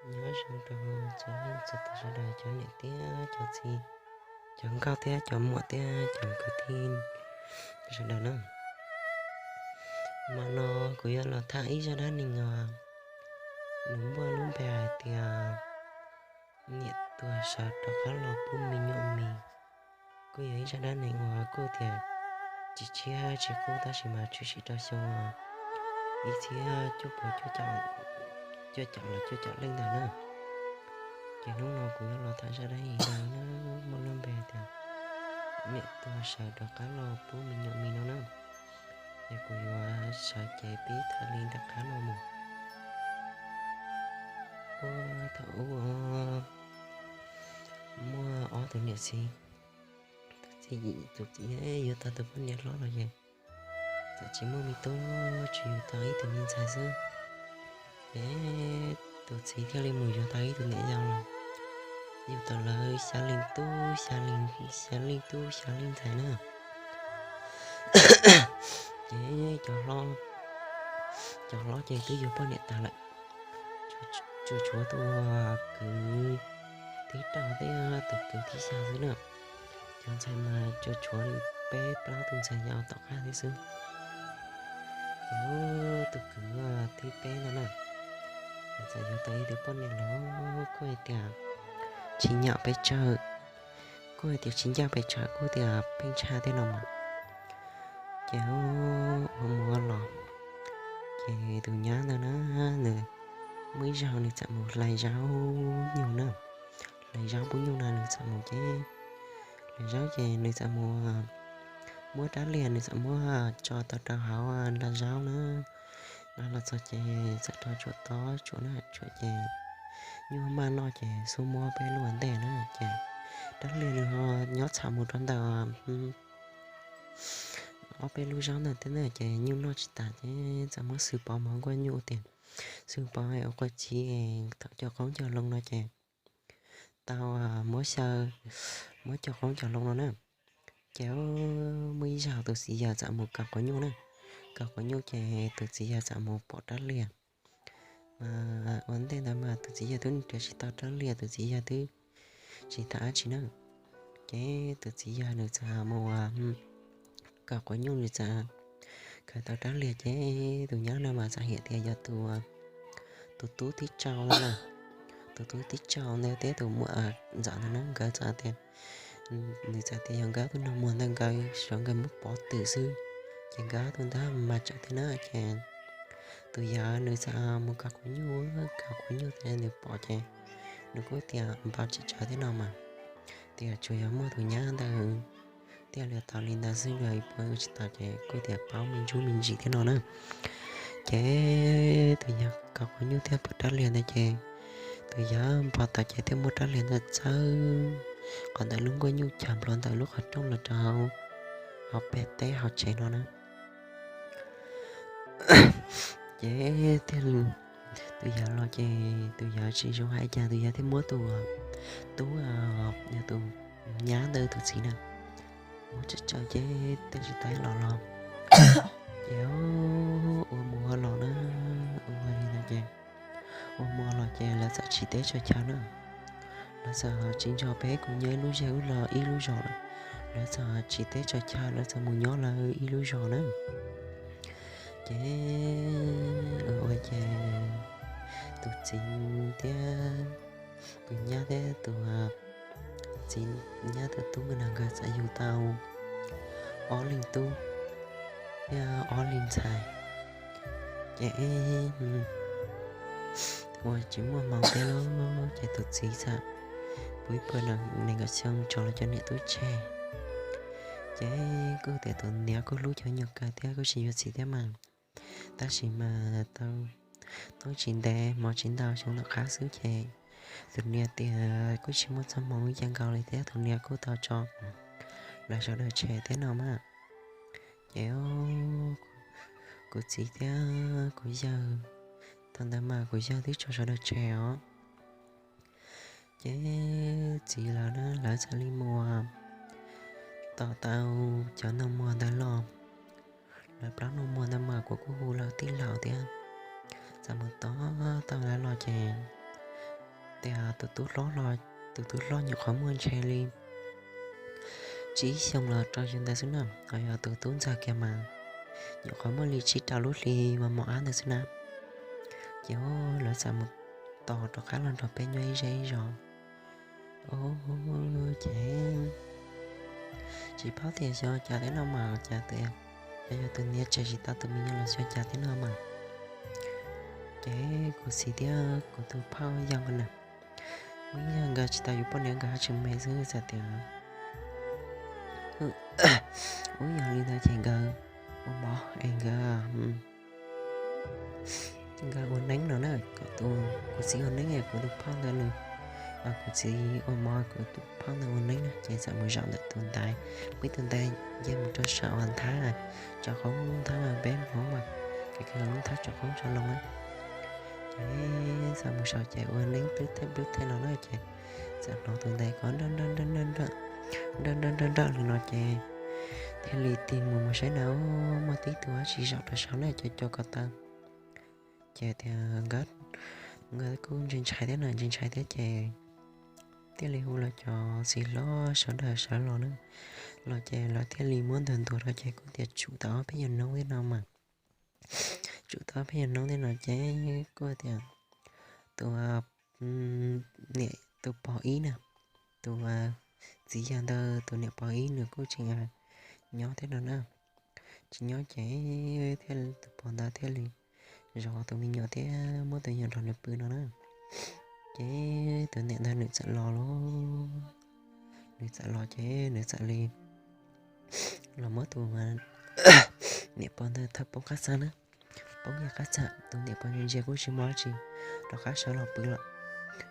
Nyob zoo rau txhua leej txhua tus sawv daws, cov niam thiab cov txiv, cov nkauj thiab cov muam thiab cov kwv tij sawv daws na. Hmo no kuv yuav los tham ib zaj dab neeg uas nws muaj lub npe hais tias niam tuag sawv rov qab los pub me nyuam mis. Kuj yog ib zaj dab neeg uas kuj tias tsis tshiab tsis qub tab sis mas tshwm sim rau xyoo ib txhiab cuaj puas cuaj caum los cuaj caum leej ntawd na. Ces hnub no kuv yuav los tham zaj dab neeg ntawd na, muaj lub npe tias niam tuag sawv rov qab los pub me nyuam mis no na. Ces kuv yuav sawv cev pib tham li nram qab no mus. Puag thaum ub muaj ob tus niam txiv, tus txiv, tus txiv yuav tau tus poj niam hlob los ces txawm tsis muaj me tub, tsuas yug tau ib tug me ntxhais xwb. Ces tus txiv thiaj li mus yuav tau ib tug niam yau los yug tau lawv xya leej tub, xya leej tub xya leej ntxhais na. Ces cov hlob, cov hlob ces twb yuav poj niam tas lawm, tsuas tshuav tus kwv thib rau thiab tus kwv thib xya xwb na. Cov ntxhais mas tsuas tshuav li peb plaub tus ntxhais yau tom qab thiab xwb. Ces tus kwv thib peb ntawd na, nws txawm yuav tau ib tug poj niam los kuj hais tias tsis nyaum pes tsawg, kuj hais tias tsis ncaj pes tsawg, kuj tias pheej tshaj thiab no mas. Ces ua mus ua los, ces tus nyab ntawd na, nws muaj ib zaug nws txawm mus hlais zaub nyuj na, hlais zaub pub nyuj na, nws txawm mus ces hlais zaub ces nws txawm mus muab rab liag, nws txawm muab tso tau rau hauv nra zaub na. Los txog ces txawm rau tsuam tob tsuam na, tsuam ces nyuj maj noj ces xub muab peb lub ua ntej na, ces rab liag nws ho nyob txham mus rau ntawm ob peb lub zaub ntawd thiab na, ces nyuj noj tsis tas ces txawm muab xwb pov mov nkuaj nyuj tias xwb pov ua qua txiv, thaum cog qoob cog loo no ces tau muab xyaw, muab cog qoob cog loo no na. Ces muaj ib zaug tus txiv yawg txawm mus kaw quav nyuj na, kaw quav nyuj ces tus txiv yawg txawm mus pom rab liag. Ua ntej ntawd mas tus txiv yawg twb nrhiav tsis tau rab liag, tus txiv yawg twb tsis tham dab tsi na. Ces tus txiv yawg nws txawm mus kaw quav nyuj, nws txawm kaw tau rab liag ces tus nyab no mas txawm hais tias yog tus, tus tub tib tsaug na, tus tub tib tsaug ntawd thiab tus muam ntxawm ntawd na, nkawd txawm tias, nws txawm tias yog nkawd tus nug muag ntawd nkawd sawv nkawd muab pov twm xwb, ces nkawd tus ntawd mas tseem thiab na ces tus yawg nws txawm mus kaw quav nyuj, kaw quav nyuj ces nws pom ces nws kuj tias npau tsis tsawg thiab no mas, tias tsuas yog muaj tus nyab ntawd thiaj li tau li ntawd xwb, yog ib puas tsis tau ces kuj tias paub me ntsuj me ntsis thiab no na. Ces tus yawg kaw quav nyuj thiaj pom rab liag ntawd ces tus yawg npau taws ces thiaj muab rab liag ntawd txawb qhov ntawm lub nkuaj nyuj chaws nplog ntawm lub qhov rooj los rau hauv pem teb hauv tsev no na. Ces thiaj li tus yawg los ces tus yawg tsis zoo hais cas tus yawg thiaj muab tus tub, yog tus nyab ntawd tus txiv na, muab tsawm tsawm ces tej tsis tau los los ces ua mus ua los na, ua li no ces ua mus ua los ces lawv txawm tsiv teb tso chaw na. Lawv txawm tsis nrog peb kuv nyob ib lub zej ib lub zos lawm, lawv txawm tsiv teb tso chaw, lawv txawm mus nyob lawv ib lub zos na. Ces ua ua ces tus txiv thiab tus nyab thiab tus txiv nyab tus tub nkawd na nkawd txawm yug tau ob leeg tub thiab ob leeg ntxhais. Ces ua tsis muaj hmoo thiab lauj, ces tus txiv txawm pw ib puas nees nkaum xyoo tso los cov niam tub tseg. Ces kuj tias tus niam kuj hlub cov nyuag kawg thiab kuj tsis yuav txiv thiab mas, tab sis mas tau tub tsis ntev hmo tsis ntau xyoo tom qab xwb ces tus niam tias kuj tsis muaj txoj hmoo ib yam nkaus li thiab tus niam kuj tau tso lawv sawv daws tseg thiab no mas. Ces kuv txiv thiab kuv yawg, thaum ntawd mas kuv yawg twb tso sawv daws tseg os. Ces txiv lawv na lawv txawm li mus tom tau cov nug muag ntawd los. Lawv plaub nug muag ntawd mas kuv kuj hu lawv tij laug thiab, txawm mus tom tau lawv los ces tias tus tub hlob los, tus tub hlob nyuam qhuav muaj ntshe li tsib xyoos los rau xyoo ntawd xwb na, ho yog tus tub ntxawg kiag mas nyuam qhuav muaj li tsib rau lub hli mos mos ab ntawd xwb na. Ces lawv txawm mus tos rov qab los nrog peb nyob ib zej ib zos. Ces tsis paub tias xyov cas thiab no mas, cas tias yog tus niam tseg tsis tau tus me nyuam los xyov cas thiab no mas. Ces kuv txiv thiab kuv tus phauj yau na, muaj ib zaug nkawd tsis tau yuav poj niam nkawd haj tseem me xwb txawm tias, ub, yog li ntawd ces nkawd ua mov es nkawd, nkawd ua neeb no na, kom tus, kuv txiv ua neeb es kuv tus phauj ntawd nws, kuv txiv ua mov kuv tus phauj ntawd ua neeb na, ces txawm mus zaum ntawm tus ntaiv, peb tus ntaiv nce mus rau saum uas nthab, tso qoob nthab mas peb Hmoob mas, ces lub nthab tso qoob tso loo na. Ces txawm mus saum ces ua neeb plwb thej plwb thej no na, ces txawm hnov tus ntaiv ko nrawj nrawj nrawj nrawj li no ces thiaj li tig mus mus saib na, muaj tib tug dab tsi zaum rau saum na, cov cua ko taw. Ces tias nkawd, nkawd kuj ntshai ntshai thiab na, ntshai ntshai thiab ces thiaj li hu los cov txiv hlob sawv daws sawv los na, los ces lawv thiaj li muab ntawg ntuas rau ces kuj tias tsum tau ob peb nyuag hnub thiab no mas. Tsum tau ob peb nyuag hnub thiab no ces kuj tias tus niam, tus pog ib na, tus txiv yawg ntawd tus niam pog ib nws kuj tseem nyob thiab no na. Tsis nyob ces thiaj, tus pog ntawd thiaj li zov tus me nyuam thiab muab tus me nyuam nrog nws pw no na. Ces tus niam ntawd nws txawm los lauj, nws txawm los ces nws txawm li los muab tus niam pog ntawd thawb poob qab txaj na. Poob kiag qab txaj, tus niam pog ntsia ntsia kuj tsis muaj dab tsi, rov qab sawv los pw lawm.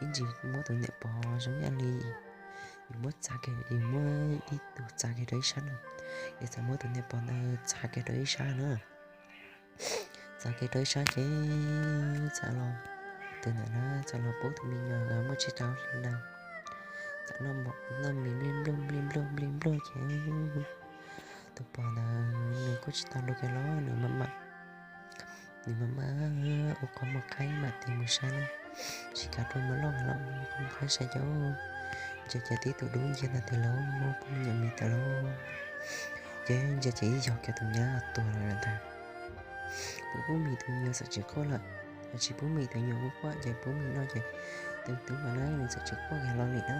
Ib ntsis muab tus niam pog zoo ib yam li yus muab txav kiag, yus muab ib tug txav kiag rau ib sab na, es txawm muab tus niam pog ntawd txav kiag rau ib sab na. Txav kiag rau ib sab ces txawm los, tus niam na txawm los pub tus me nyuam muaj tsib rau hli ntawd, txawm noj mis nplij nploj nplij nploj nplij nploj ces tus pog ntawd nws kuj tsis tau luag kiag los nws mam mam, nws mam mam ua qhov muag qhaib mam tig mus saib na, tsis kav rau mos loj los ua qhov muag qhaib saib ces ntsia ces tib tug dub nciab ntag tiag lauj, pub me nyuam mis tiag lauj. Ces ntsia ces ib yog kiag tus nyab tuag lawm ntag. Tus pub mis tus nyuam txawm tsis quaj lawm, tsis pub mis tus nyuam kuj quaj ces pub mis no ces tus tub mas na nws txawm tsis quaj kiag los li na.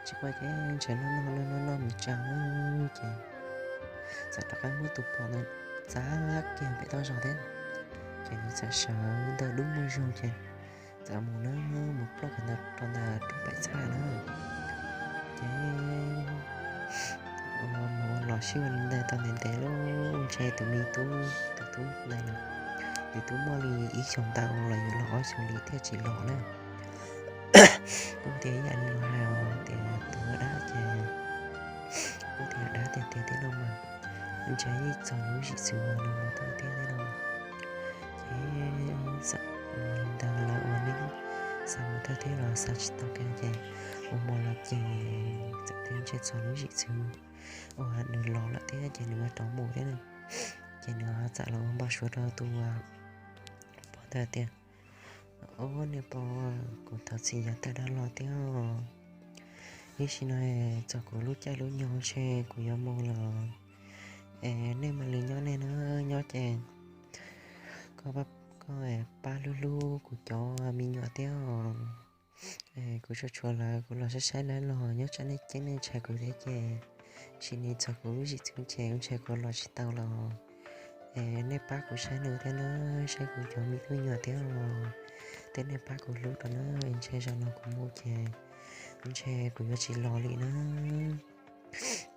Tsis quaj ces ntshai noj noj noj noj mis tsa ces txawm rov qab muab tus pog ntawd txav kiag pem toj zog thiab. Ces nws txawm sawv ntawm dub muag zog ces txawm mus na, mus ploj kiag ntawd rau ntawm roob pem txhaj na. Ces mus los sij ua li ntawd tau ntev ntev lauj, ntshe tus me tub, tus tub ntawd na, nws twb muaj li ib xyoos ntau los yuav los ob xyoos li thiaj tsis los na. Kuj tias ib yam li luag hais tias tuag dab ces, kuj tias dab tiag tiag thiab no mas, ntshe yeej txog lub zim txwv uas nws mus thawj thiab thiab no. Ces xav li ntawd lawv ua neeb, xav mus thawj thiab los xav tsis tau kiag ces ua mov los ces txawm tias ntshe txog lub zim txwv uas nws los lawm thiab ces nws yuav rov mus thiab na. Ces nws txawm los ua npau suav rau tus pog ntawd tias, Ob niag pog, kuv thov txim yav tawm dab los thiab os. Ib sim no txog kuv lub caij lub nyoog ntshe kuv yuav mus lawm. Es nej mam li nyob nej na, nyob ces koj pab hlub hlub kuv cov me nyuam thiab os. Kuv tsuas tshuav lawv, kuv los saib saib lawv los nyob tsam nej ceeb nej ntshai kuv thiab ces, sim nim txog kuv lub zim txwv ces kuv ntshai kuv los tsis tau los. Es nej pab kuv saib nws thiab na, saib kuv cov me tub me nyuam thiab os. Thiab nej pab kuv hlub rau na, ntshe zaum no kuv mus ces ntshe kuv yuav tsis los li na.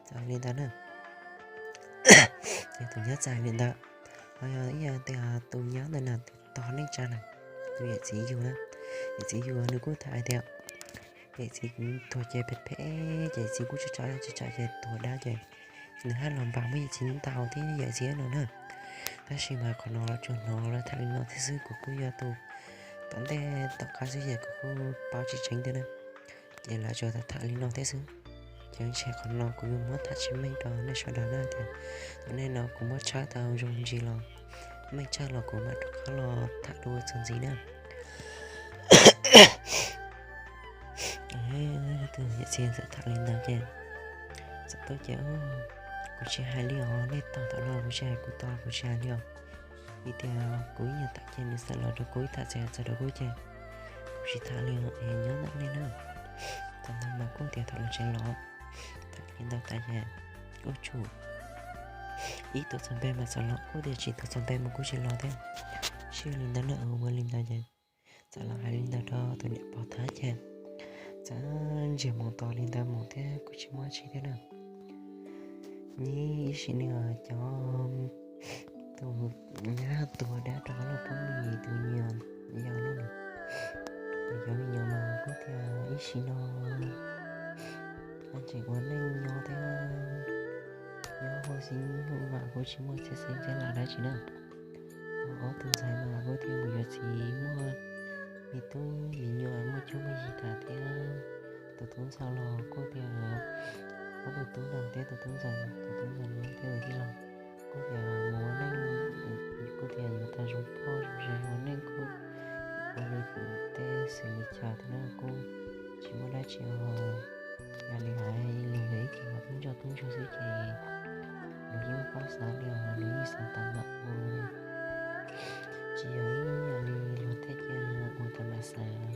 Txawm li ntawd na, ces tus nyab txawm li ntawd. Ho yog ib yam tias tus nyab ntawd na, tus tog neej tsa na, tus yawm txiv yug na, yawm txiv yug nws kuj tham hais tias yawm txiv tuag ces phem phem, ces yawm txiv kuj tsis tso tsis tso ces tuag dab ces nws haj los npam muab yawm txiv ntau thiab yawm txiv no na. Tab sis mas qhov no tsuas hnov lawv tham li no thiab xwb, kuv kuj yog tus tom ntej tom qab xwb ces kuv kuj paub tsis tseeb thiab na. Ces lawv tsuas tham tham li no thiab xwb. Ces ntshe qhov no kuv yuav muab tham tsis meej rau nej sawv daws na tias, thaum nej no kuv muab tshawb tau zoo ntsis los meej tshaj los kuv mam rov qab los tham dua txuas ntxiv na. Yawm txiv txawm tham li ntawd ces txawm tuaj ces, Kuv tsis hais li os, nej tau tau los kuv tsis hais, kuv tau kuv tsis hais li os. Vim tias kuv ib nyuag tam ces nws txawm los rau kuv, ib tham txawm txawm rau kuv ces kuv tsis tham li os, es nyob ntawm nej na. Thaum ntawd mas kuj tias thaum los tsev los, tham li ntawd tas ces ua tsuj ib tug txog npe mas txawm los, kuj tias tsis tug txog npe mas kuj tsis los thiab. Sib li ntawd na, ua li ntawd ces txawm los hais li ntawd rau tus niam pog thab ces txawm ntsiag mus tos li ntawd mus thiab kuj tsis muaj tsi thiab na. Nyob ib sim neej cov tus nyab tuag dab rov qab los pub mis tus nyuam yau no, tus yau me nyuam mas kuj tias ib sim no tseem ua neej nyob thiab, nyob hauv xeev mas kuj tsis muaj txhia xeeb txhia lam dab tsi na. Ob tug ntxhais mas kuj thiaj mus yuav txiv, muaj me tub me nyuam, muaj cuab muaj yig tas thiab. Tus tub ntxawm los kuj tias, ob tug tub ntxawm thiab tus tub ntxawm, tus tub ntxawm no thiab tus tij laug kuj tias mus ua neej, kuj tias yuav tau zoo poj zoo sev ua neej kuj ua li tej xws li chaw thiab na, kuj tsis muaj dab tsi ua. Yog li hais lus yog ib co tub ntsuag tub ntsuag xwb ces luag yeej paub xav li os, luag yeej xav tau mam ua. Tsis yog ib yam li luag tej cia ua tau mam xav.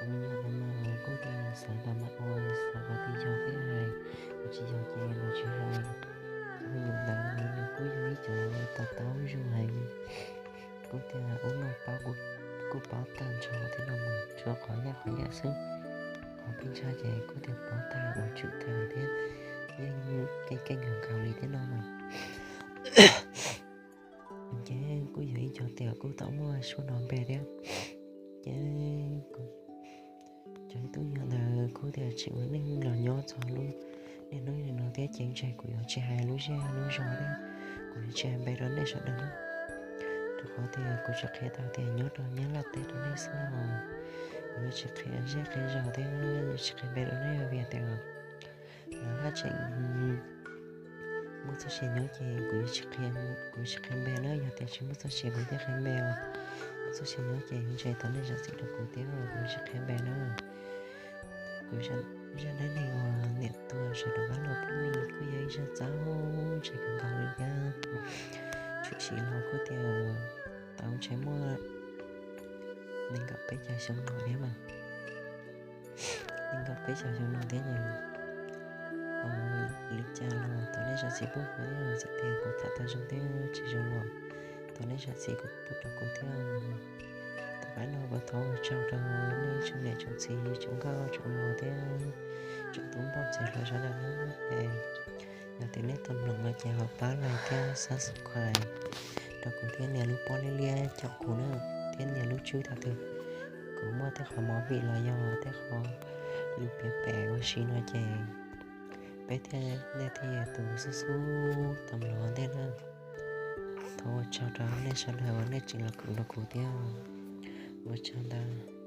Cov me nyuam ntawd mas kuj tias xav tau mam ua, xav kom tib yog thiab hais, tsis yog ces luag tsis hais. Cov me nyuam ntawd nws kuj yog ib co tau taub zoo heev, kuj tias ub no paub, kuj paub tag nrho thiab no mas, tsuas qhov yaj qhov yam xwb. Qhov peb ntshai ces kuj tias paub tag ua tsum tag thiab, yeej keej keej nkaus li thiab no mas. Ces kuj yog ib co tias kuj tau muaj suab no npe thiab. Ces cov tub nyuag ntawd kuj tias tseem ua neej los nyob txog lub niaj hnub no thiab ces ntshe kuv yuav tsis hais lub zej lub zos thiab, kuv yuav tsis hais npe rau nej sawv daws na. Rau qhov tias kuv tsis qhia tau tias nyob rau Nyab Laj teb rau nej xwb os. Kuv yuav tsis qhia zej qhia zos thiab yuav tsis qhia npe rau nej vim tias lawv haj tseem muaj txoj sia nyob ces kuv yuav tsis qhia, kuv yuav tsis qhia npe na. Yog tias tsis muaj txoj sia kuv thiaj qhia npe os. Muaj txoj sia nyob ces ntshe thov nej zam txim rau kuv thiab, kuv yuav tsis qhia npe na. Kuv zaj dab neeg uas niam tuag sawv rov qab los pub mis kuj yog ib zaj txaus ntshai kawg nkaus li thiab. Tshwm sim los kuj tias tau ntshe muaj nees nkaum peb caug xyoo no thiab mas. Nees nkaum peb caug xyoo no thiab ces li cas los thov nej zam txim pub kuv thiab, txawm tias kuv tham tau zoo thiab tsis zoo los thov nej zam txim kuv pub rau kuv thiab. Tom qab no kuv thov ua tsaug rau nej tsoom niam tsoom txiv tsoom nkauj tsoom nus thiab tsoom tub npauj ntxhais hluas sawv daws na. Yog tias nej tau mloog no ces ho pab like thiab subscribe rau kuv thiab nias lub pob liab liab caum kuv na, thiab nias lub tswb thaum twg kuv muaj tej qhov movie los yog tej qhov lus piav pem ua si no ces peb thiaj, nej thiaj yog tus xub xub tau mloog ua ntej na. Thov ua tsaug rau nej sawv daws uas nej tseem los koom rau kuv thiab. Ua tsaug ntau.